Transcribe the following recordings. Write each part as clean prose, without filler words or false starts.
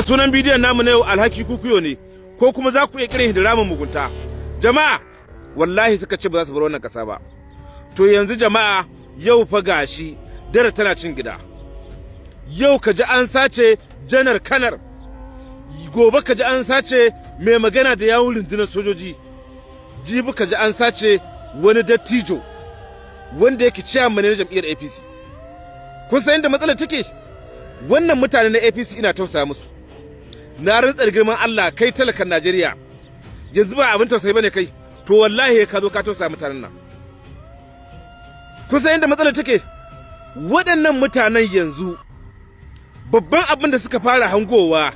Sunan bidiyon namu na yau "Alhaki kukuyo" ne, ko kuma za ku iya kiran da "Ramin mugunta". Jama'a, wallahi suka ce ba za su bar wannan kasa ba. To yanzu jama'a, yau fa gashi dare tana cin gida. Yau ka ji an sace janar kanar, gobe ka ji an sace mai magana da yawun rundunar sojoji, jibi ka ji an sace wani dattijo wanda yake ciyaman ne na jam'iyyar APC. Kun san inda matsalar take? Wannan mutane na APC, ina tausaya musu. Na rantsar girman Allah, kai talakan Najeriya yanzu ba abin tausayi bane kai. To wallahi ka zo ka tausaya mutanen nan. Kun san inda matsalar take? Waɗannan mutanen yanzu babban abin da suka fara hangowa,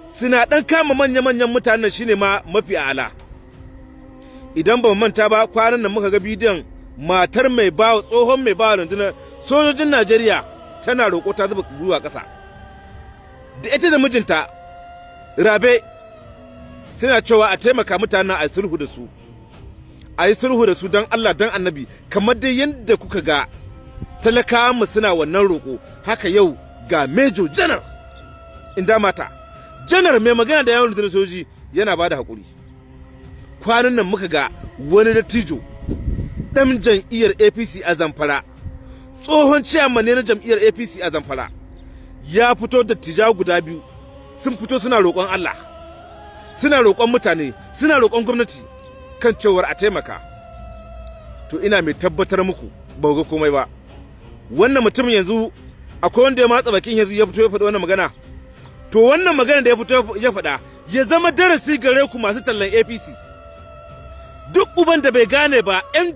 suna ɗan kama manya-manyan mutanen, shine ma mafi ala. Idan ba manta ba, kwanan nan muka ga bidiyon matar mai bawa, tsohon mai bawa rundunar sojojin Najeriya, tana roƙo ta zuba gwiwa ƙasa, da ita da mijinta Rabe, suna cewa a taimaka mutanen, a sulhu da su, a yi sulhu da su don Allah don Annabi. Kamar dai yadda kuka ga talakawa suna wannan roƙo, haka yau ga Major Janar inda mata janar mai magana da yawun rundunar sojoji yana ba da haƙuri. Kwanan nan muka ga wani dattijo ɗan jam'iyyar APC a Zamfara, tsohon ciyaman ne na jam'iyyar APC a Zamfara, ya fito da tija guda biyu, sun fito suna roƙon Allah, suna roƙon mutane, suna roƙon gwamnati kan cewar a taimaka. To ina mai tabbatar muku, ba ga komai ba. Wannan mutum yanzu akwai wanda ya matsa bakin yanzu ya fito ya faɗi wannan magana. To wannan magana da ya fito ya faɗa ya zama darasi gare ku masu tallan APC, duk uban da bai gane ba 'yan